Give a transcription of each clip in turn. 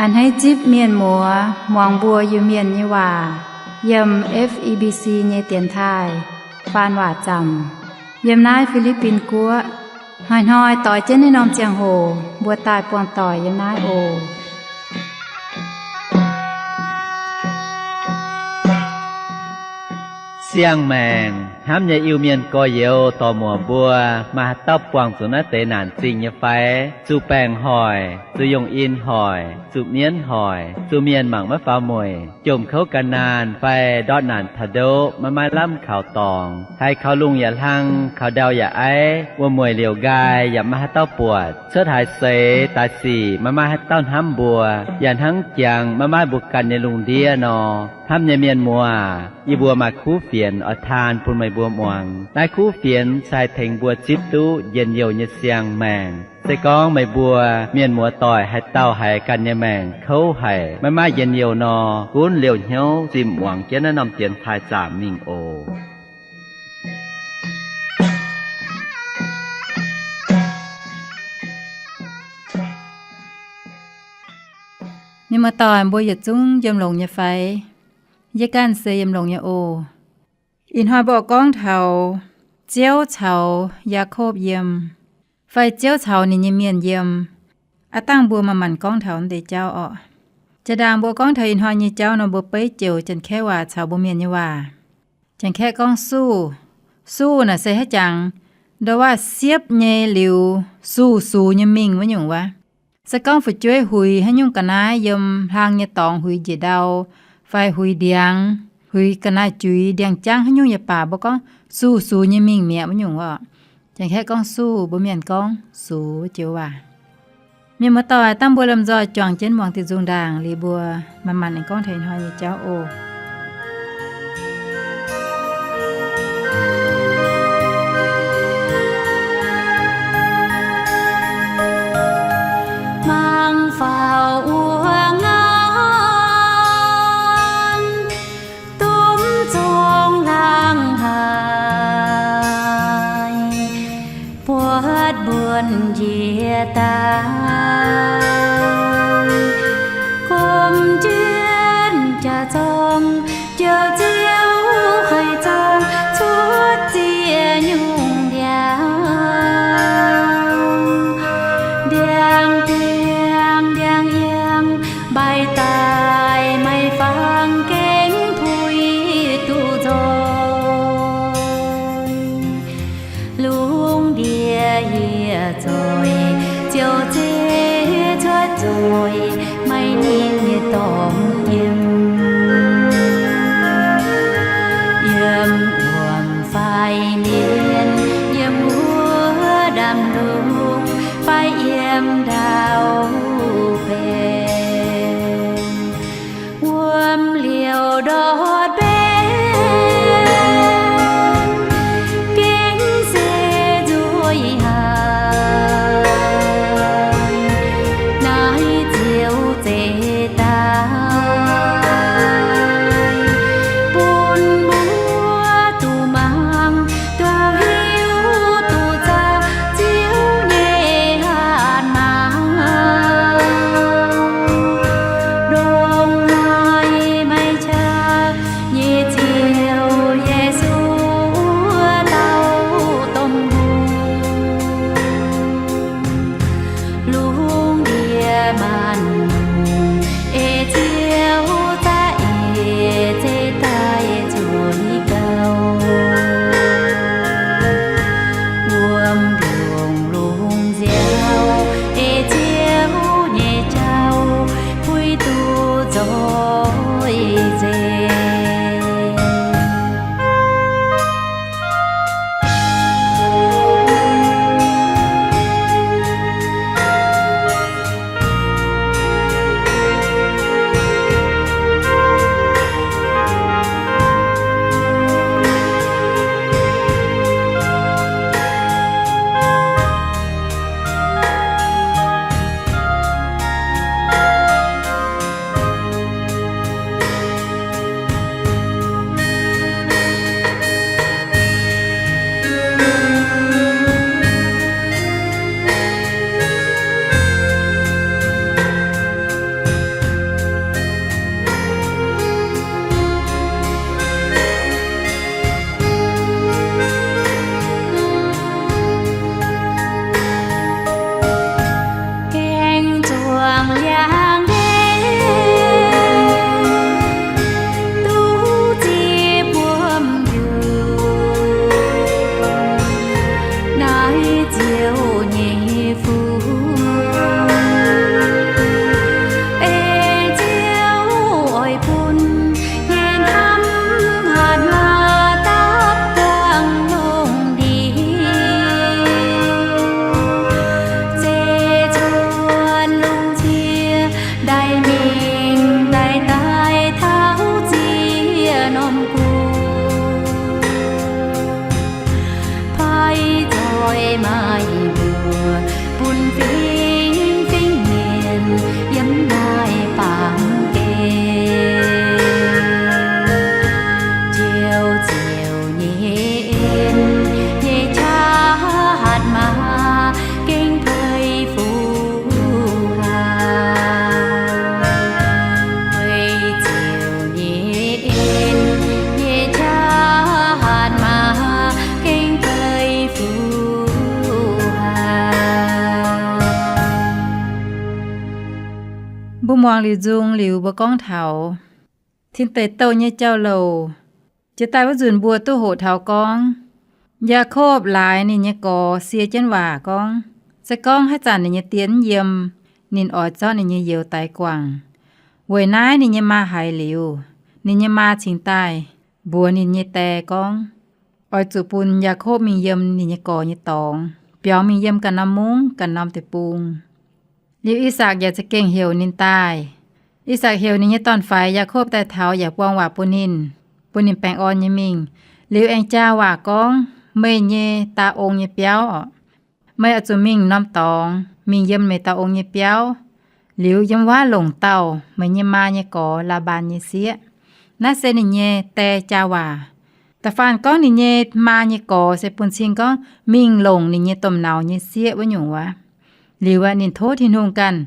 A'hneiv zipv mienh muoz muangx mbuo Iu-Mienh nyei waac yiem F E B C nyei dienx taaih faan waac zaamc yiem naaiv Fi^li^bin Guoqv. Hnoi-hnoi doix jienv naaiv norm ziangh hoc mbuo daaih buangh doic yiem naaiv oc. Siang-maengc hnamv nyei Iu-Mienh gorx-youz dorc-muoc mbuo, maaih haaix dauh buangh zuqc naaiv deix naanc zingh nyei fai? Zuqc baengc hoic, zuqc yongh in hoic, zuqc mienv hoic, zuqc mienh mangc maiv faaux mueic, jomc kouv ga'naanh fai ndortv naanc taux ndoqv maiv maaih lamh kaux dorngx, haiz kaux lungh yaac hlang, kaux ndau yaac aiv, wuom-mueic liouc nqaai yaac maiv maaih haaix dauh buatc, cuotv haaix seix daaih sic maiv maaih haaix dauh hnamv mbuo, yaac hnangv jangx maiv maaih mbuo ganh nyei lungh ndiev nor. Hnamv nyei mienh muoz, yie mbuo maaih kuv fienx oix taan bun meih mbuo muangx. Naaiv kuv fienx se haih tengx mbuo zipv duqv njien-youh nyei siang-maengc. Se gorngv meih mbuo mienh muoz doic haaix dauh haiz ganh nyei maengc kouv haic, maiv maaih njien-youh nor, gunv liouh hnyouv zimh muangx jienv naaiv norm dienx taaih zaamc mingh oc. Mienh muoz doic, mbuo yietc zungv yiem longx nyei fai? Yie ganh se yiem longx nyei oc. Ih hnoi mbuo gorngv taux Ziouv caux Yaakopv yiem, fai Ziouv caux ninh nyei mienh yiem. Aav dangh mbuo manc-manc gorngv taux naaiv deix jauv orqc. Jaa-ndaangc mbuo gorngv taux ih hnoi nyei jauv nor, mbuo beiv joux Janx-Kaeqv waac caux mbuo Mienh nyei waac. Janx-Kaeqv gorngv suv. Suv naaic se haaix jangx, ndoh waac siepv nyei liuz, suv-sux nyei mingh wuov nyungc wuov. Se gorngv fu'jueiv huix haaix nyungc ga'naaiv yiem hlang nyei dorngx, huix njiec ndau, fai huix ndiangx, huix ga'naaiv juix, ndiangx-jangv haaix nyungc yaac baac, mbuo gorngv suv-sux nyei mingh mi'aqv wuov nyungc orqc. Janx-Kaeqv gorngv suv, mbuo Mienh gorngv sux joux waac. Mienh muoz-doic, dangh mbuo lomh nzoih juangc jienv muangx diuh nzung ndaangc liuz mbuo manc-manc aengx gorngv taux ih hnoi nyei jauv oc. Mangc faaux wuov ngaanc, domh zong hlang haic, buatc mbuonx njiec daaih, gomh jienv jaax-zorng, Ziouv, Ziouv haiz zorng cuotv ziex nyungc ndiangx. Ndiangx-diangx ndiangx-yangh mbaih daaih, maiv fangx gengh puix duqv nzoih. Lungh ndiev yietc zoih, Ziouv zeiv cuotv nzoih, maiv ninh nyei dorngx yiem. Yiem wuom fai mienh, yiem wuov ndaamv-lungh fai yiem ndau-benx, wuom liouh ndortv mbenc, gengh se nzuih haic. Naaiv Ziouv zeix daaih bun mbuo duqv mangc, duqv hiuv, duqv zaah Ziouv nyei hatc maaz, ndongc naaiv maiv qaqv Muangx liuz nzung liuz mbuo gorngv taux cingx deix douh nyei jauv-louc. Jiex daaih wuov nzunc mbuo duqv hoqc taux gorngv, Yaakopv laaix ninh nyei gorx sie jienv waac gorngv, se gorngv haaix zanc ninh nyei die mv yiem, ninh oix zorqv ninh nyei youz daix guangc. Weic naaiv ninh nyei maa haiz liuz, ninh nyei maa cingx daaih mbuox ninh nyei die gorngv, oix zuqc bun Yaakopv mingh yiem ninh nyei gorx nyei dorngx, biaux mingh yiem ganh norm mungv ganh norm deic-bung. Liuz Isak yaac za'gengh heuc ninh daaih. Isak heuc ninh nyei dorn-faix Yaakopv daaih taux yaac buang waac bun ninh, bun ninh baengh orn nyei mingh. Liuz aengx jaa waac gorngv, meih nyei daa ong nyei biauv oc, meih oix zuqc mingh norm dorngx, mingh yiem meih daa ong nyei biauv, liuz yiem wuov longc dauh meih nyei maa nyei gorx, Laa^mbaan, nyei sieqv. Naaiv se ninh nyei die jaa waac. Da'faanh gorngv ninh nyei maa nyei gorx se bun cing gorngv mingh longc ninh nyei domh nauz nyei sieqv wuov nyungc wuov. Liuz aqv, ninh tov Tin-Hungh ganh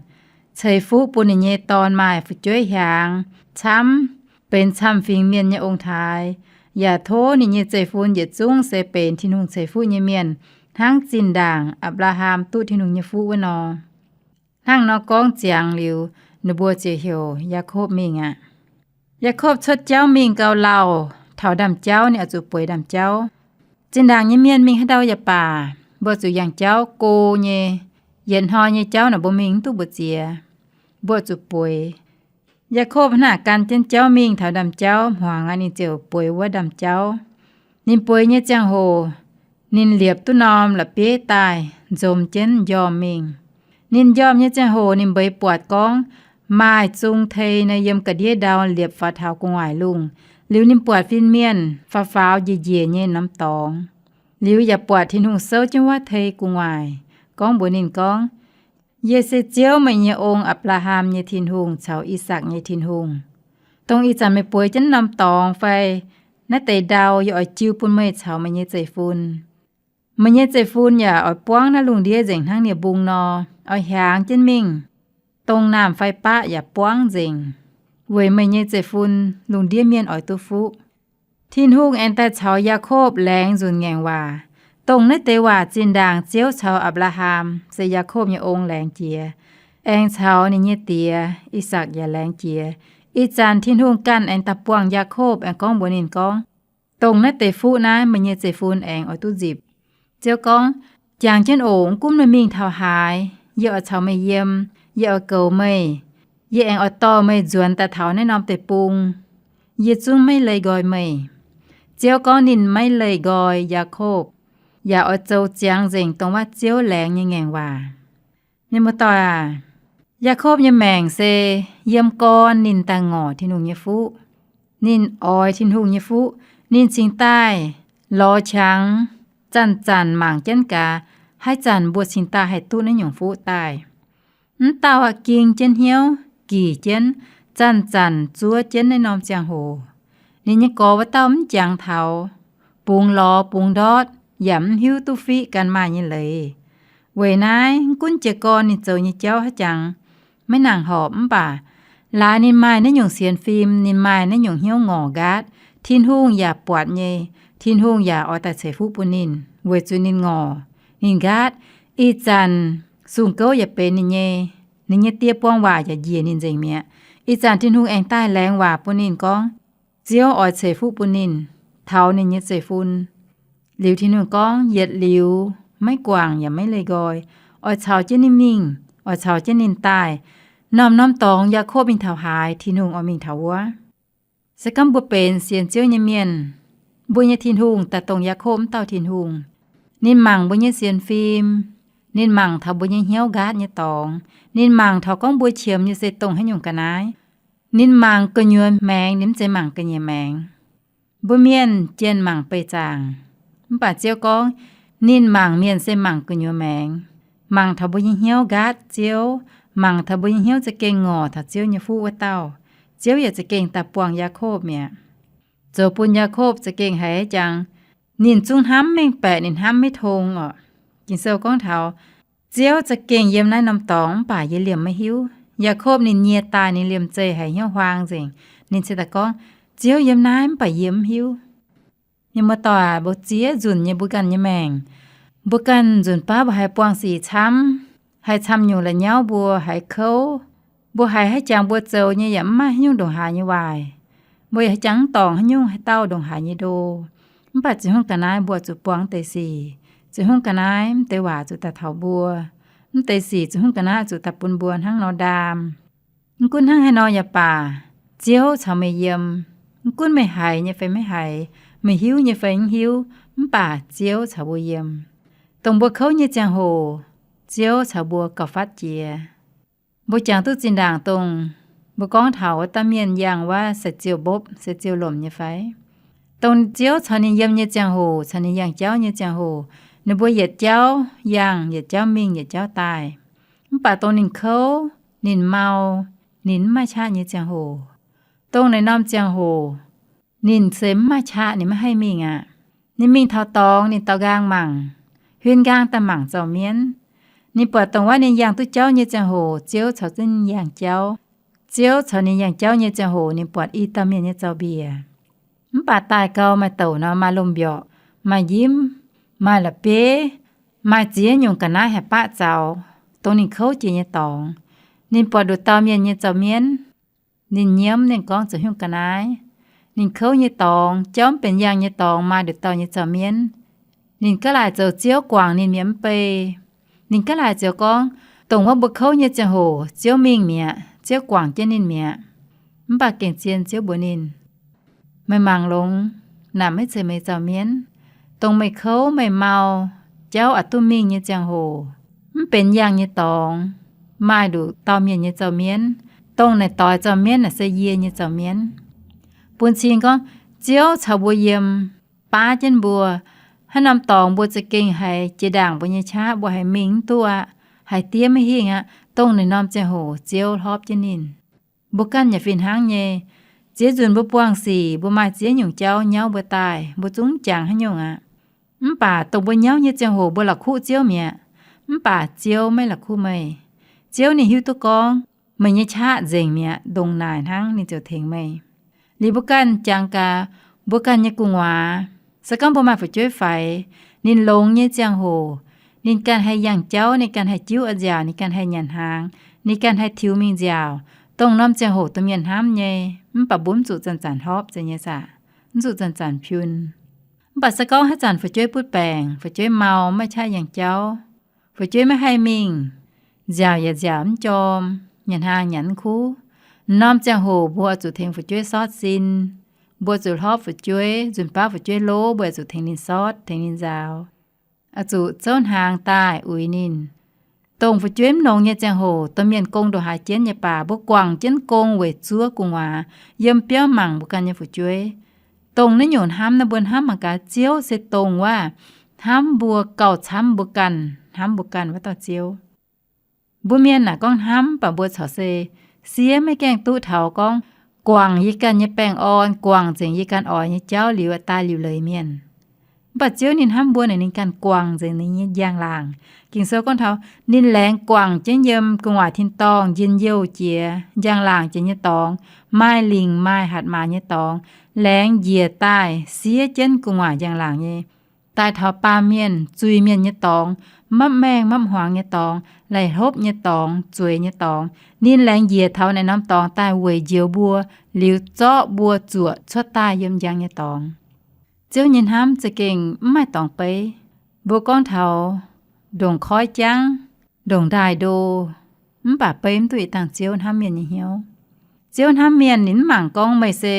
ceix fuqv bun ninh nyei dorn maaih fu'jueiv hiaangx camv, benx camv-fingx mienh nyei ong-taaix, yaac tov ninh nyei zeiv-fun yietc zungv se benx Tin-Hungh ceix fuqv nyei mienh, hnangv zinh ndaangc Apc^laa^ham duqv Tin-Hungh nyei fuqv wuov nor. Hnangv nor gorngv ziangx liuz, ninh mbuo ziouc heuc Yaakopv mingh aqv. Yaakopv cuotv jauv mingh gauh lauh, taux ndaamv-jauv ninh oix zuqc bueix ndaamv-jauv. Zinh ndaangc nyei mienh mingh haaix ndau yaac baac, mbuo zuqc yangh jauv go nyei. Yietc hnoi nyei jauv naaic mbuo mingh mv duqv mbu'ziex, mbuo zuqc bueix. Yaakopv hnangv naaic gan jienv jauv mingh taux ndaamv-jauv, hmuangx aqv ninh ziouc bueix wuov ndaamv-jauv. Ninh bueix nyei ziangh hoc, ninh liepc duqv norm la'bieiv daaih nzom jienv njormh mingh. Ninh njormh nyei ziangh hoc ninh mbeix buatc gorngv maaih zung tei naaiv yiem ga'ndiev ndau liepc faaux taux gu'nguaaic lungh. Liuz ninh buatc fin-mienh faaux faaux njiec njiec nyei norm dorngx. Liuz yaac buatc Tin-Hungh souv jienv wuov tei gu'nguaaic gorngv mbuox ninh gorngv, Yie se Ziouv, meih nyei ong, Apc^laa^ham nyei Tin-Hungh caux I^sakc nyei Tin-Hungh. Dongh ih zanc meih bueix jienv norm dorngx fai naaiv deix ndau, yie oix jiu bun meih caux meih nyei zeiv-fun. Meih nyei zeiv-fun yaac oix buangv naaiv lungh ndiev nzengc hnangv nie-mbung nor, oix hiaangx jienv mingh. Dongh naamh fai baqv yaac buangv nzengc, weic meih nyei zeiv-fun lungh ndiev mienh oix duqv fuqv. Tin-Hungh aengx daaih caux Yaakopv laengz nzunc ngaengc waac. Dongh naaiv deix waac zinh ndaangc Ziouv caux Apc^laa^ham, se Yaakopv nyei ong, laengz jiex, aengx caux ninh nyei die, I^sakc, yaac laengz jiex. Ih zanc Tin-Hungh ganh aengx daaih buangh Yaakopv, aengx gorngv mbuox ninh gorngv, Dongh naaiv deix fuqv naaiv meih nyei zeiv-fun aengx oix duqv nzipc. Ziouv gorngv, Jangx jienv oc. Mv gunv meih mingh taux haaix, yie oix caux meih yiem. Yie oix goux meih. Yie aengx oix dorh meih nzuonx daaih taux naaiv norm deic-bung. Yie zungv maiv leih nqoi meih. Ziouv gorngv ninh maiv leih nqoi Yaakopv, yaac oix zoux ziangx nzengc dongh wuov Ziouv laengz nyei ngaengc waac. Mienh muoz-doic aac, Yaakopv nyei maengc se yiem gorn ninh daaih ngorc Tin-Hungh nyei fuqv. Ninh oix Tin-Hungh nyei fuqv. Ninh cingx daaih lorz qangx, zanc-zanc mangc jienv gaax, haaix zanc mbuo cingx daaih haih duqv naaiv nyungc fuqv daaih. Mv dauh aqv, ging jienv hnyouv, gic jienv, zanc-zanc zuov jienv naaiv norm ziangh hoc. Ninh nyei gorx wuov dauh mv jangx taux, bungx lorz bungx ndortv, yaac mv hiuv duqv fiqv ganh maaih nyei leiz. Weic naaiv, mv gunv jiez gorn ninh zoux nyei jauv haaix jangx maiv nangc horpc, mv baac laaix ninh maaih naaiv nyungc sienx fim, ninh maaih naaiv nyungc hnyouv ngorc nqaatv, Tin-Hungh yaac buatc nyei. Tin-Hungh yaac oix daaih ceix fuqv bun ninh weic zuqc ninh ngorc, ninh nqaatv. Ih zanc sung-gouv yaac benx ninh nyei. Ninh nyei die buang waac yaac njiec ninh nzengc mi'aqv. Ih zanc Tin-Hungh aengx daaih laengz waac bun ninh gorngv, Ziouv oix ceix fuqv bun ninh, taux ninh nyei zeiv-fun. Liuz Tin-Hungh gorngv, Yietc liuz maiv guangc yaac maiv leih nqoi, oix caux jienv ninh mingh, oix caux jienv ninh daaih. Norm-norm dorngx Yaakopv mingh taux haaix, Tin-Hungh oix mingh taux wuov. Se gorngv mbuo benx sienx Ziouv nyei mienh, mbuo nyei Tin-Hungh daaih dongh Yaakopv wuov dauh Tin-Hungh. Ninh mangc mbuo nyei sienx fim. Ninh mangc taux mbuo nyei hnyouv nqaatv nyei dorngx. Ninh mangc taux gorngv mbuo qiemx nyei se dongh haaix nyungc ga'naaiv. Ninh mangc gu'nyuoz maengx, ninh mv zeiz mangc ga'nyiec maengx. Mbuo mienh jienh mangc beih zaangc, mv baac Ziouv gorngv, ninh mangc mienh se mangc gu'nyuoz maengx, mangc taux mbuo nyei hnyouv nqaatv Ziouv, mangc taux mbuo nyei hnyouv za'gengh ngorc taux Ziouv nyei fuqv wuov dauh. Ziouv yaac za'gengh daaih buangh Yaakopv mi'aqv. Zoux bun Yaakopv za'gengh haiz jangx, ninh zungv hnamv mengh baeqc, ninh hnamv maiv tong orqc. Ging-Sou gorngv taux, Ziouv za'gengh yiem naaiv norm dorngx mv baac yie liemh maiv hiuv. Yaakopv ninh nyie daaih ninh liemh zeih haiz hnyouv huaang nzengc. Ninh cingx daaih gorngv, Ziouv yiem naaiv mv baac yie mv hiuv. Mienh muoz-doic, mbuo ziex nzunc nyei mbuo ganh nyei maengc, mbuo ganh nzunc baav mbuo haiz buangh sic camv, haiz camv nyungc la'nyauv mbuo, haiz kouv, Mbuo haiz haaix jangx mbuo zoux nyei yaac mv maaih haaix nyungc ndongc haaix nyei waaic. Mbuo yaac haaix jangx mv dorngc haaix nyungc haih dauh ndongc haaix nyei ndo. Mv baac Ziouv Tin-Hungh ga'naaiv mbuo zuqc buangh deix sic. Ziouv Tin-Hungh ga'naaiv mv deix waac zuqc daaih taux mbuo. Mv deix sic Ziouv Tin-Hungh ga'naaiv zuqc daaih bun mbuo hnangv nor ndaam. Mv gunv hnangv haaix nor yaac baac, Ziouv caux meih yiem. Mv gunv meih haiz nyei fai maiv haiz, meih hiuv nyei fai mv hiuv, mv baac Ziouv caux mbuo yiem. Dongh mbuo kouv nyei ziangh hoc, Ziouv caux mbuo gauh fatv jiex. Mbuo jangx duqv zinh ndaangc dongh mbuo gorngv taux wuov dauh mienh yangh wuov sai-ziouh mbopv, sai-ziouh lomc nyei fai? Dongh Ziouv caux ninh yiem nyei ziangh hoc, caux ninh yangh jauv nyei ziangh hoc, ninh mbuo yietc jauv yangh, yietc jauv mingh, yietc jauv daaih. Mv baac dongh ninh kouv, ninh mau, ninh mv maaih qaqv nyei ziangh hoc, dongh naaiv norm ziangh hoc, ninh se mv maaih qaqv, ninh maiv haih mingh aqv. Ninh mingh taux dorngx, ninh daaux nqaang mangc, huin nqaang daaih mangc zaux mienv. Ninh buatc dongh wuov ninh yangh duqv jauv nyei ziangh hoc, Ziouv caux ninh yangh jauv. Ziouv caux ninh yangh jauv nyei ziangh hoc, ninh buatc i dauh mienh nyei zaux-mbiec. Mv baac daaih gau maaih douc nor, maaih lomh mbiorqc, maaih njimv, maaih la'bieiv, maaih ziex nyungc ga'naaiv haih baqv zaux, dongh ninh kouv jiex nyei dorngx. Ninh buatc nduqc dauh mienh nyei zaux mienv. Ninh nyiemv, ninh gorngv Ziouv Tin-Hungh ga'naaiv. Ninh kouv nyei dorngx, jauv mv benx yangh nyei dorngx, maaih nduqc dauh nyei zaux mienv. Ninh gaav laaic zoux Ziouv guangc ninh mi'aqv mv bei. Ninh gaav laaic ziouc gorngv, dongh wuov mbuo kouv nyei ziangh hoc Ziouv mingh mi'aqv, Ziouv guangc jienv ninh mi'aqv. Mv baac gengh zien Ziouv mbuox ninh, meih mangc longx, naaic maiv zeiz meih zaux mienv. Dongh meih kouv meih mau, jauv aqc duqv mingh nyei ziangh hoc, mv benx yangh nyei dorngx, maaih nduqc dauh mienh nyei zaux mienv. Dongh naaic doix zaux mienv naaic se yie nyei zaux mienv. Bun cing gorngv, Ziouv caux mbuo yiem, baav jienv mbuo. Haaix norm dorngx mbuo za'gengh haiz jiex ndaangc mbuo nyei qaqv, mbuo haiz mingh mv duqv aqv, haiz diev maiv hingh aqv, dongh naaic norm ziangh hoc Ziouv hlorpv jienv ninh. Mbuo ganh yaac fih hnangv nyei. Ziex nzunc mbuo buangh sic, mbuo maaih ziex nyungc jauv nyauv mbuo daaih, mbuo zungv jangx haaix nyungc aqv. Mv baac dongh mbuo nyauv nyei ziangh hoc mbuo la'kuqv Ziouv mi'aqv, mv baac Ziouv maiv la'kuqv meih. Ziouv ninh hiuv duqv gorngv meih nyei qaqv nzengc mi'aqv, ndongc naaic hnangv ninh ziouc tengx meih. Liuz mbuo ganh jangx gaax, mbuo ganh nyei gu'nguaaz, se gorngv mbuo maaih fu'jueiv faix, ninh longx nyei ziangh hoc, ninh ganh haih yangh jauv, ninh ganh haih jiuv a'nziaauc, ninh ganh haih nyanc hnaangx, ninh ganh haih tiux mingh nziaauc, dongh norm ziangh hoc domh mienh hnamv nyei, mv baac mbuo mv zuqc zanc-zanc hlorpv zeiz nyei saah? Mv zuqc zanc-zanc piun. Mv baac se gorngv haaix zanc fu'jueiv butv baengc, fu'jueiv mau, maiv maaih qaqv yangh jauv, fu'jueiv maiv haih mingh, nziaauc yaac nziaauc mv jorm, nyanc hnaangx nyanc mv kuv, norm ziangh hoc mbuo oix zuqc tengx fu'jueiv sortv sin, mbuo zuqc hlorpv fu'jueiv, nzunc baav fu'jueiv lov, mbuo oix zuqc tengx ninh sortv, tengx ninh nzaaux, oix zuqc zouv hnaangx daaih uix ninh. Dongh fu'jueiv mv longx nyei ziangh hoc, domh mienh gong ndongc haaix jienv nyei baac mbuo guangc jienv gong weic zuov gu'nguaaz, yiem biauv mangc mbuo ganh nyei fu'jueiv. Dongh naaiv nyungc hnamv naaiv mbuo hnamv mangc gaax, Ziouv se dongh wuov hnamv mbuo gauh camv mbuo ganh, hnamv mbuo ganh wuov dauh Ziouv. Mbuo mienh naaic gorngv hnamv, mv baac mbuo corc se siev maiv gaengh duqv taux gorngv guangc yie ganh nyei baengh orn, guangc nzengc yie ganh oix nyei jauv liuz daaih liuc leiz mienh. Mv baac Ziouv ninh hnamv mbuo naaic, ninh ganh guangc nzengc ninh nyei njang-laangc. Ging-Sou gorngv taux ninh laengz guangc jienv yiem gu'nguaaic tin-dorngh njien-youh jiex, njang-laangc jiex nyei dorngx, maaih lingc maaih hatc maaz nyei dorngx, laengz njiec daaih siev jienv gu'nguaaic njang-laangc nyei, daaih taux baamh mienh, zuiz-mienh nyei dorngx, mapv maengh mapv hmuangx nyei dorngx, laih hlopv nyei dorngx, zueiz nyei dorngx. Ninh laengz njiec taux naaiv norm dorngx daaih weic njoux mbuo, liuz zorqv mbuo zuoqc cuotv daaih yiem njang nyei dorngx. Ziouv nyei hnamv za'gengh mv maaih dorngx beiv. Mbuo gorngv taux ndongc koiv jangv, ndongc ndaaih ndo, mv baac beiv mv duqv ih dangh Ziouv hnamv mienh nyei hnyouv. Ziouv hnamv mienh, ninh mv mangc gorngv meih se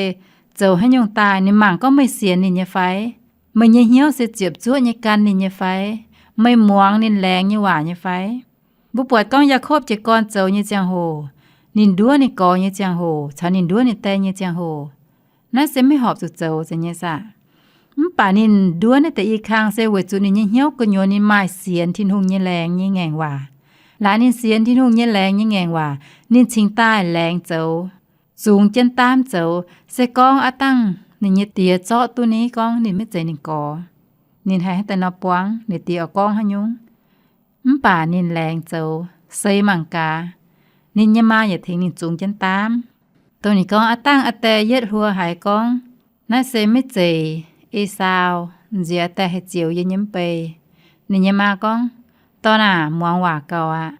zoux haaix nyungc daaih, ninh mangc gorngv meih sienx ninh nyei fai, meih nyei hnyouv se ziepc zuoqv nyei gan ninh nyei fai, meih muangx ninh laengz nyei waac nyei fai. Mbuo buatc gorngv Yaakopv jiez gorn zoux nyei ziangh hoc, ninh nduov ninh gorx nyei ziangh hoc caux ninh nduov ninh die nyei ziangh hoc, naaiv se maiv horpc zuqc zoux zeiz nyei saah? Mv baac ninh nduov naaiv deix i kang se weic zuqc ninh nyei hnyouv gu'nyuoz ninh maaih sienx Tin-Hungh nyei laengz nyei ngaengc waac. Laaix ninh sienx Tin-Hungh nyei laengz nyei ngaengc waac, ninh cingx daaih laengz zoux, zungx jienv daamv zoux. Se gorngv aav dangh ninh nyei die zorqv duqv ni gorngv ninh maiv zeiz ninh gorx, ninh haih hnangv daaih nor buangv, ninh die oix gorngv haaix nyungc? Mv baac ninh laengz zoux, seix mangc gaax, ninh nyei maa yaac tengx ninh zungx jienv daamv. Dongh ninh gorngv, aav dangh aa die yietv hluo haiz gorngv, naaiv se maiv zeiz Esaau, nziex aa die haih zioux yie nyei mv bei. Ninh nyei maa gorngv, dorn aah, muangx waac gaux aqv.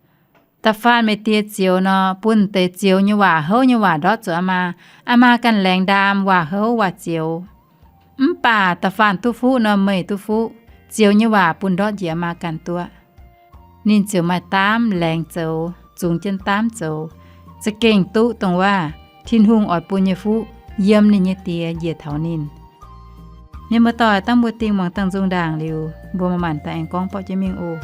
Da'faanh meih die zioux nor, bun deix zioux nyei waac, houv nyei waac ndortv zuqc aa maa. Aa maa ganh laengz ndaam waac houv waac zioux. Mv baac da'faanh duqv fuqv nor, meih duqv fuqv. Zioux nyei waac bun ndortv njiec maa ganh duqv. Ninh ziouc maaih daamv laengz zoux, zungx jienv daamv zoux, za'gengh duqv dongh waac Tin-Hungh oix bun nyei fuqv yiem ninh nyei die njiec taux ninh. Mienh muoz-doic, dangh mbuo dingh muangx dangh nzung ndaangc liuz, mbuo maaih maanc daaih aengx gorngv borqv jienv mingh oc.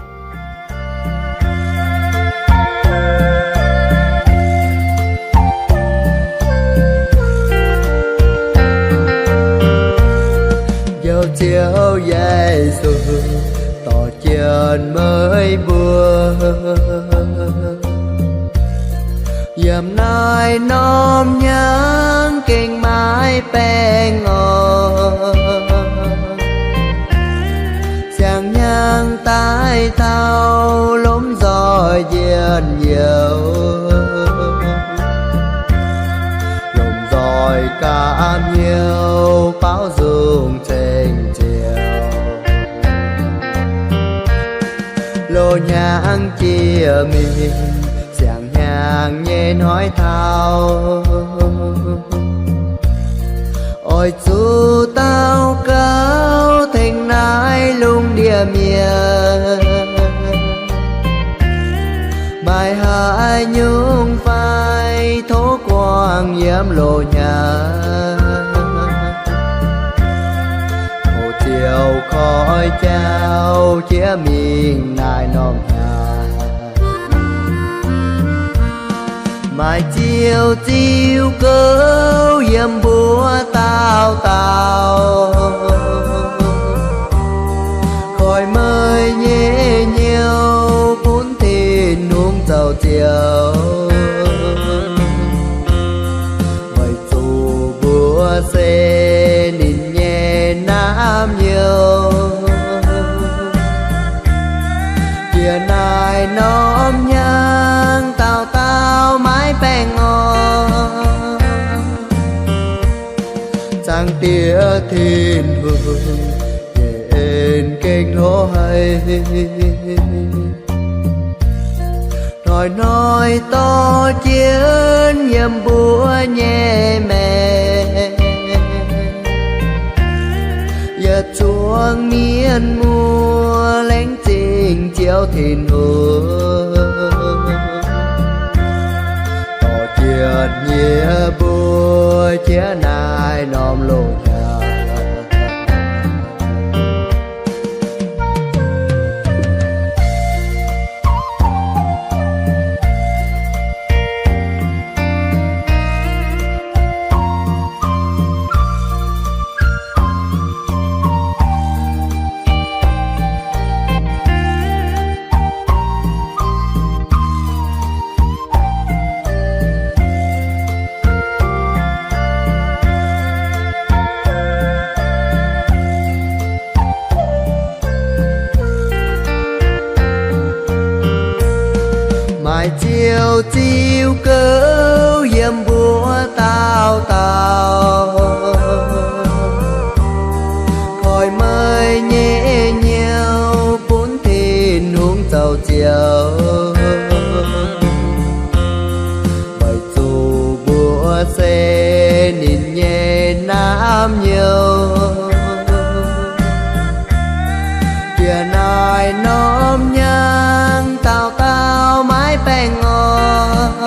Njoux Ziouv Yesu dorh jienv meih mbuo yiem naaiv norm hnyangx gengh maiv baengh orn. Siang-hnyangx daaih taux lomh nzoih njien-youh, lomh nzoih gapv hnyouv baaux nzung ceng Ziouv. Loz-hnyangx jiex mingh, siang-hnyangx nyei hnoi taux, oix zuqc daux gaux tengx naaiv lungh ndiev mienh, maaih haaix nyungc fai tov guangc yiem loz-hnyangx. Tov Ziouv koi jauv jiex mingh naaiv norm hnyangx. Maaih Ziouv ziux gouv yiem mbuo dauh dauh. Koi meih nyei hnyouv bun Tin-Hungh zoux Ziouv, weic zuqc mbuo se ninh nyei naamh nyouz. Jiex naaiv norm hnyangx dauh dauh maiv baengh orn. Zaangc Diex Tin-Hungh, yie en gengh hlo haic. Hnoi-hnoi dorh jienv yiem mbuo nyei maengc, yietc zungv mienh muoz laengz zingh Ziouv Tin-Hungh, dorh jienv yie mbuo jiex naaiv norm loz-hnyangx. Maaih Ziouv ziux gouv yiem mbuo dauh dauh. Koi meih nyei hnyouv bun Tin-Hungh zoux Ziouv, weic zuqc mbuo se ninh nyei naamh nyouz. Jiex naaiv norm hnyangx dauh dauh maiv baengh orn.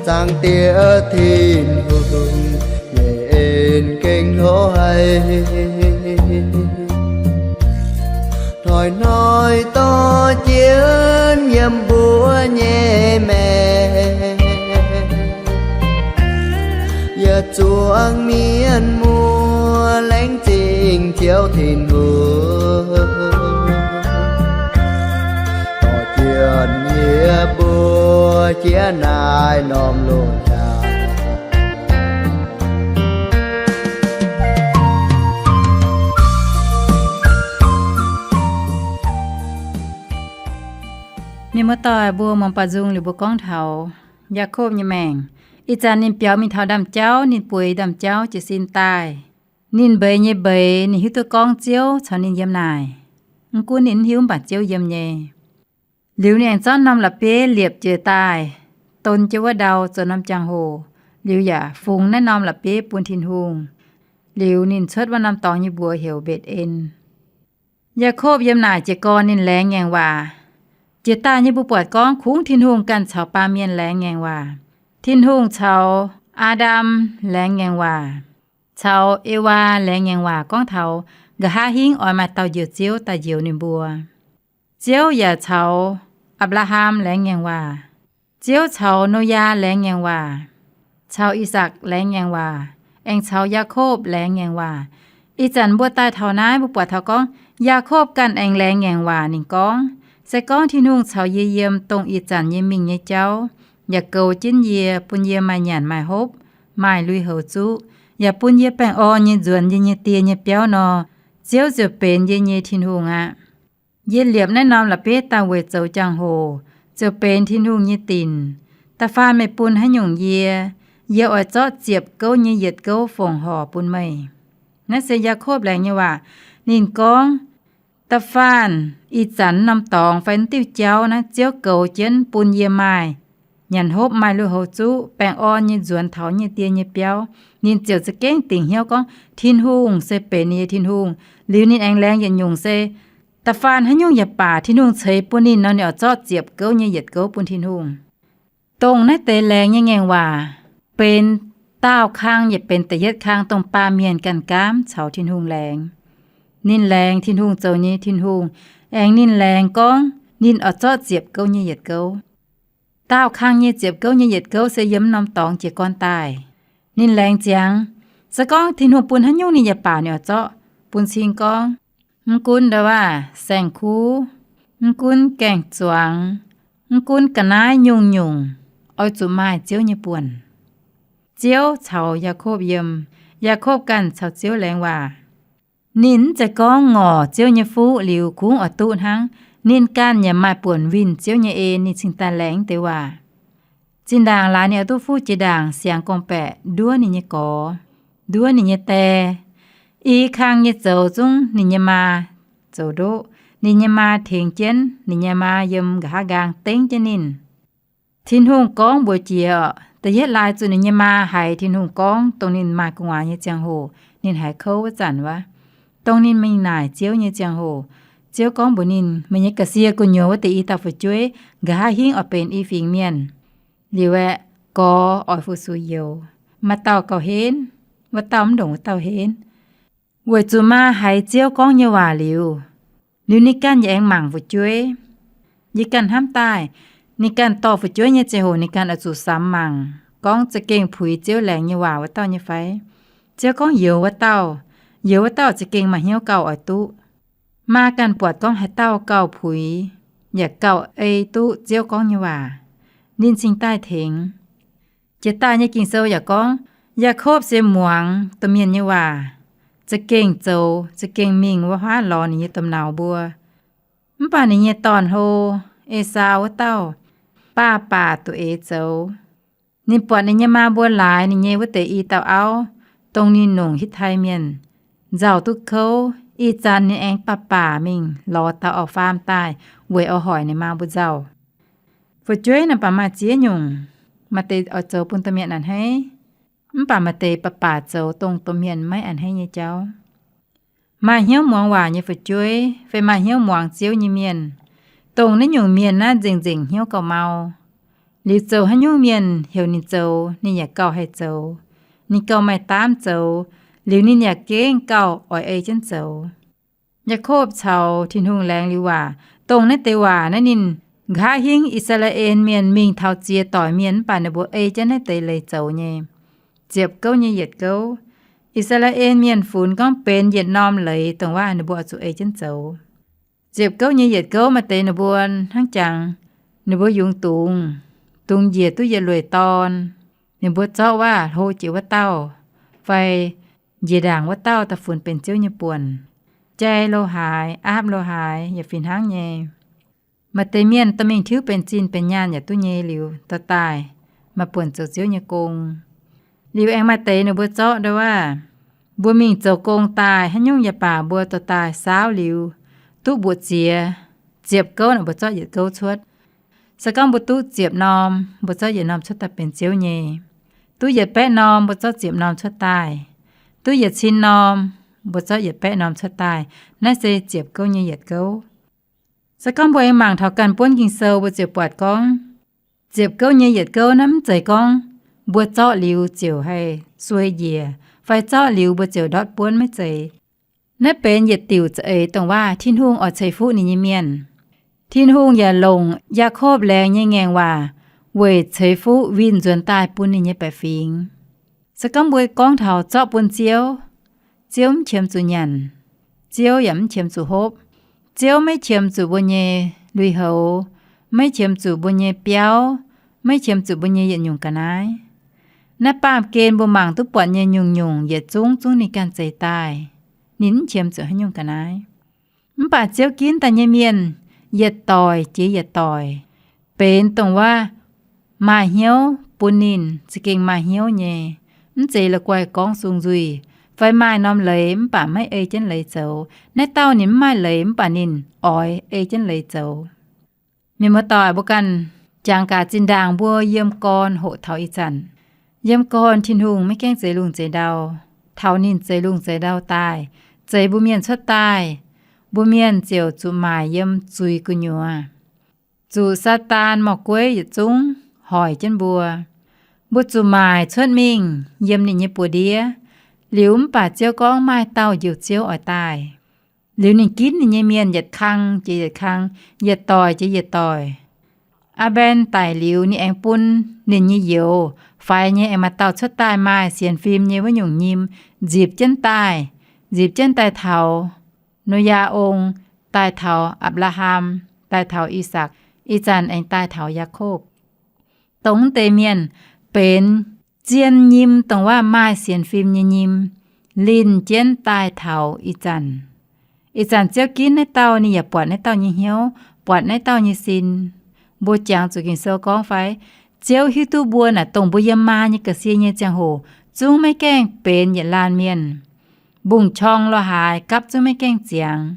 Zaangc Diex Tin-Hungh, yie en gengh hlo haic. Hnoi-hnoi dorh jienv yiem mbuo nyei maengc, yietc zungv mienh muoz laengz zingh Ziouv Tin-Hungh, dorh jienv yie mbuo jiex naaiv norm loz-hnyangx. Mienh muoz-doic, mbuo muangx baac nzung liuz mbuo gorngv taux Yaakopv nyei maengc. Ih zanc ninh biaux mingh taux ndaamv-jauv, ninh bueix ndaamv-jauv jiez sin daaih. Ninh mbeix nyei mbeix, ninh hiuv duqv gorngv Ziouv caux ninh yiem naaic. Mv gunv ninh mv hiuv, mv baac Ziouv yiem nyei. Liuz ninh aengx zorqv norm la'bieiv liepc jiez daaih, don jienv wuov ndau zoux norm jangx-hoc, liuz yaac fungx naaiv norm la'bieiv bun Tin-Hungh. Liuz ninh cuotv wuov norm dorngx nyei mbuox heuc Mbetc^en. Yaakopv yiem naaic jiez gorn ninh laengz ngaengc waac. Jiex daaih nyei mbuo buatc gorngv kungx Tin-Hungh ganh caux baamh mienh laengz ngaengc waac. Tin-Hungh caux Aa^ndam laengz ngaengc waac, caux Ewaa laengz ngaengc waac gorngv taux nqa'haav hingv oix maaih dauh Njoux Ziouv daaih njoux ninh mbuo. Ziouv yaac caux Apc^laa^ham laengz ngaengc waac. Ziouv caux Noyaa laengz ngaengc waac, caux Ih^sakc laengz ngaengc waac, aengx caux Yaakopv laengz ngaengc waac. Ih zanc mbuo daaih taux naaiv, mbuo buatc taux gorngv Yaakopv ganh aengx laengz ngaengc waac. Ninh gorngv, se gorngv Tin-Hungh caux yie yiem, dongh ih zanc yie mingh nyei jauv yaac goux jienv yie, bun yie maaih nyanc maaih hopv, maaih lui-houx zuqv, yaac bun yie baengh orn nyei nzuonx yie nyei die nyei biauv nor, Ziouv ziouc benx yie nyei Tin-Hungh aqv. Yie liepc naaiv norm la'bieiv daaih weic zoux jangx-hoc, ziouc benx Tin-Hungh nyei dinc. Da'faanh meih bun haaix nyungc yie, yie oix zorqv ziepc gouv nyei yietc gouv fongc horc bun meih. Naaiv se Yaakopv laengz nyei waac. Ninh gorngv, da'faanh ih zanc norm dorngx fai diuh jauv naaiv Ziouv goux jienv bun yie maaih nyanc hopv, maaih lui-houx zuqv, baengh orn nyei nzuonx taux nyei die nyei biauv, ninh ziouc za'gengh dingc hnyouv gorngv Tin-Hungh se benx ninh nyei Tin-Hungh. Liuz ninh aengx laengz yietc nyungc se, da'faanh haaix nyungc yaac baac Tin-Hungh ceix bun ninh nor, ninh oix zorqv ziepc gouv nyei yietc gouv bun Tin-Hungh. Dongh naaiv deix laengz nyei ngaengc waac benx daauh kang, yaac benx da'yietv kang dongh baamh mienh ganh gaamv caux Tin-Hungh laengz. Ninh laengz Tin-Hungh zoux nyei Tin-Hungh, aengx ninh laengz gorngv ninh oix zorqv ziepc gouv nyei yietc gouv. Daauh kang nyei ziepc gouv nyei yietc gouv se yiem norm dorngx jiez gorn daaih. Ninh laengz ziangx, se gorngv Tin-Hungh bun haaix nyungc ninh yaac baac ninh oix zorqv. Bun cing gorngv, mv gunv ndau waac saeng-kuv, mv gunv gaeng-zuangx, mv gunv ga'naaiv nyungc-nyungc, oix zuqc maaih Ziouv nyei buonc. Ziouv caux Yaakopv yiem, Yaakopv ganh caux Ziouv laengz waac. Ninh mv zeiz gorngv ngorc Ziouv nyei fuqv liuz kungx oix duqv hnangv. Ninh ganh yaac maaih buonc winh Ziouv nyei en, ninh cingx daaih laengz deix waac. Zinh ndaangc laaix ninh oix duqv fuqv jiex ndaangc siangx gorngv-baeqc nduov ninh nyei gorx, nduov ninh nyei die. I kang nyei zoux zungv ninh nyei maa zoux ndoqv. Ninh nyei maa tengx jienv, ninh nyei maa yiem nqa'haav nqaang dengv jienv ninh. Tin-Hungh gorngv mbuox jiex, da'yietv laaix zuqc ninh nyei maa haiz Tin-Hungh gorngv dongh ninh maaih gu'nguaaz nyei ziangh hoc, ninh haiz kouv wuov zanc wuov, dongh ninh mingh naaic Ziouv nyei ziangh hoc. Ziouv gorngv mbuox ninh, meih nyei ga'sie gu'nyuoz wuov deix i dauh fu'jueiv nqa'haav hingv oix benx i fingx mienh. Liuz aeqv, gorx oix fu-sux youz, maaih dauh gauh henv, wuov dauh mv ndongc wuov dauh henv. Weic zuqc maa haiz Ziouv gorngv nyei waac liuz, liuz ninh ganh yaac aengx mangc fu'jueiv. Yie ganh hnamv daaih, ninh ganh dorh fu'jueiv nyei ziangh hoc ninh ganh oix zuqc samx mangc, gorngv za'gengh puix Ziouv laengz nyei waac wuov dauh nyei fai. Ziouv gorngv youz wuov dauh, youz wuov dauh za'gengh maaih hnyouv gauh oix duqv. Maa ganh buatc gorngv haaix dauh gauh puix, yaac gauh ei duqv Ziouv gorngv nyei waac, ninh cingx daaih tengx. Jiex daaih nyei Ging-Sou yaac gorngv, Yaakopv se muangx domh mienh nyei waac, za'gengh zoux, za'gengh mingh wuov huaav lorz ninh nyei domh nauz mbuo. Mv baac ninh nyei dorn-hlo, Esaau wuov dauh, baac baac duqv eix zoux. Ninh buatc ninh nyei maa mbuo laaix ninh nyei wuov deix i dauh auv, dongh ninh nongc Hitv^tai Mienh, nzauh duqv kouv. Ih zanc ninh aengx baac baac mingh lorz dauh auv-faam daaih weic oix hoic ninh maa mbuo nzauh. Fu'jueiv naaic baac maaih ziex nyungc. Maaih deix oix zoux bun domh mienh a'hneiv, mv baac maaih deix baac baac zoux dongh domh mienh maiv a'hneiv nyei jauv. Maaih hnyouv muangx waac nyei fu'jueiv fai maaih hnyouv muangx Ziouv nyei mienh, dongh naaiv nyungc mienh naaiv nzengc-nzengc hnyouv gauh mau. Liuz zoux haaix nyungc mienh heuc ninh zoux, ninh yaac gauh haih zoux. Ninh gauh maaih daamv zoux, liuz ninh yaac gengh gauh oix ei jienv zoux. Yaakopv caux Tin-Hungh laengz liuz waac, dongh naaiv deix waac naaiv ninh nqa'haav hingv I^saa^laa^en Mienh mingh taux ziex doic mienh mv baac ninh mbuo ei jienv naaiv deix leiz zoux nyei. Ziepc gouv nyei yietc gouv. I^saa^laa^en Mienh funx gorngv benx yietc norm leiz dongh waac ninh mbuo oix zuqc ei jienv zoux. Ziepc gouv nyei yietc gouv maaih deix ninh mbuo hnangv jangx, ninh mbuo yungz dungz, dungz njiec duqv yietc lueic dorn, ninh mbuo zorqv waac hlo jiex wuov dauh, fai njiec ndaangc wuov dauh daaih funx benx Ziouv nyei buonc. Jai lo haaix, aapv lo haaix yaac fih hnangv nyei. Maaih deix mienh dorh mingh tiuv benx zinh benx nyaanh yaac duqv nyei liuz dorh daaih maaih buonc zoux Ziouv nyei gong. Liuz aengx maaih deix ninh mbuo zorqv ndau waac, mbuo mingh zoux gong daaih haaix nyungc yaac baac mbuo dorh daaih saauv liuz duqv mbuoqc ziex, ziepc gouv naaic mbuo zorqv yietc gouv cuotv. Se gorngv mbuo duqv ziepc norm, mbuo zorqv yietc norm cuotv daaih benx Ziouv nyei. Duqv yietc baeqv norm, mbuo zorqv ziepc norm cuotv daaih. Duqv yietc cin norm, mbuo zorqv yietc baeqv norm cuotv daaih. Naaiv se ziepc gouv nyei yietc gouv. Se gorngv mbuo aengx mangc taux ganh buonv Ging-Sou, mbuo ziouc buatc gorngv, ziepc gouv nyei yietc gouv naaiv mv zeiz gorngv mbuo zorqv liuz ziouc haih suei njiec, fai zorqv liuz mbuo ziouc ndortv buonv, maiv zeiz. Naaiv benx yietc diuc za'eix dongh waac Tin-Hungh oix ceix fuqv ninh nyei mienh. Tin-Hungh yaac longc Yaakopv laengz nyei ngaengc waac weic ceix fuqv winh nzuonx daaih bun ninh nyei baeqc fingx. Se gorngv mbuo gorngv taux zorqv bun Ziouv, Ziouv mv qiemx zuqc nyanc, Ziouv yaac mv qiemx zuqc hopv. Ziouv maiv qiemx zuqc mbuo nyei lui-houx, maiv qiemx zuqc mbuo nyei biauv, maiv qiemx zuqc mbuo nyei yietc nyungc ga'naaiv. Naaiv baamh gen mbuo mangc duqv buatc nyei nyungc-nyungc yietc zungv zungv ninh ganh zeix daaih. Ninh mv qiemx zuqc haaix nyungc ga'naaiv. Mv baac Ziouv ginv daaih nyei mienh yietc doic jiex yietc doic, benx dongh waac maaih hnyouv bun ninh za'gengh maaih hnyouv nyei, mv zeiz la'guaih gorngv sung nzuih, fai maaih norm leiz mv baac maiv ei jienv leiz zoux. Naaiv dauh ninh mv maaih leiz mv baac ninh oix ei jienv leiz zoux. Mienh muoz-doic, mbuo ganh jangx gaax zinh ndaangc mbuo yiem gorn hoqc taux ih zanc. Yiem gorn Tin-Hungh maiv gaengh zeix lungh zeix ndau. Taux ninh zeix lungh zeix ndau daaih, zeix mbuo mienh cuotv daaih, mbuo mienh ziouc zuqc maaic yiem zuiz gu'nyuoz, zuqc Saadaan morh-gueiv yietc zungv hoic jienv mbuo. Mbuo zuqc maaic cuotv mingh yiem ninh nyei buoz-ndiev. Liuz mv baac Ziouv gorngv maaih dauh Njoux Ziouv oix daaih. Liuz ninh ginv ninh nyei mienh yietc kang jiex yietc kang, yietc doic jiex yietc doic. Aa^mben daic liuz, ninh aengx bun ninh nyei youz, faix nyei, aengx maaih dauh cuotv daaih maaih sienx fim nyei wuov nyungc nyim, nzipc jienv daaih, nzipc jienv daaih taux Noyaa ong, daaih taux Apc^laa^ham, daaih taux I^sakc, ih zanc aengx daaih taux Yaakopv. Dongh deix mienh benx zien nyim, dongh waac maaih sienx fim nyei nyim, linh jienv daaih taux ih zanc. Ih zanc Ziouv ginv naaiv dauh, ninh yaac buatc naaiv dauh nyei hnyouv, buatc naaiv dauh nyei sin. Mbuo jangx zuqc Ging-Sou gorngv fai? Ziouv hiuv duqv mbuo naaic dongh mbuo yiem maa nyei ga'sie nyei ziangh hoc zungv maiv gaengh benx yietc laanh mienh. Mbungv-qorng lorh haaix gapv zungv maiv gaengh ziangx.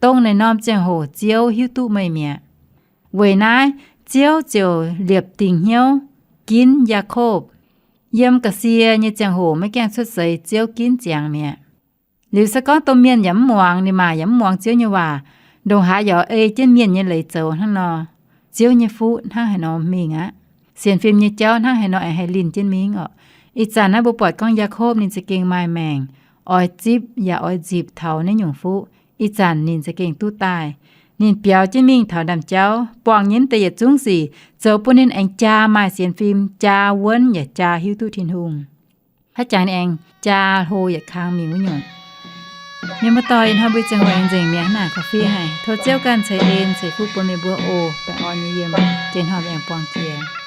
Dongh naaiv norm ziangh hoc Ziouv hiuv duqv meih mi'aqv. Weic naaiv Ziouv ziouc liepc dingc hnyouv ginv Yaakopv. Yiem ga'sie nyei ziangh hoc maiv gaengh cuotv seix Ziouv ginv ziangx mi'aqv. Liuz se gorngv domh mienh yaac mv muangx, ninh maac yaac mv muangx Ziouv nyei waac, ndongc haaix yaac ei jienv mienh nyei leiz zoux hnangv nor, Ziouv nyei fuqv hnangv haaix nor mingh aqv. Sienx fim nyei jauv hnangv haaix nor aengx haih linh jienv mingh orqc? Ih zanc naaiv mbuo buatc gorngv Yaakopv ninh za'gengh maaih maengc, oix zipv yaac oix nzipc taux naaiv nyungc fuqv. Ih zanc ninh za'gengh duqv daaih. Ninh biaux jienv mingh taux ndaamv-jauv, buangh nyei mv deix yietc zungv sic zoux bun ninh aengx jaa maaih sienx fim, jaa wuonv yaac jaa hiuv duqv Tin-Hungh. Haaix jangx ninh aengx jaa hlo yietc kang mingh wuov nyungc. Mienh muoz-doic, ih hnoi mbuo ziangh hoc aengx nzengc mi'aqv, hnangv naaic korv-fiev haic. Tov Ziouv ganh ceix en ceix fuqv bun meih mbuo oc. Baengh orn nyei yiem, jiex hnoi mbuo aengx buangh jiex.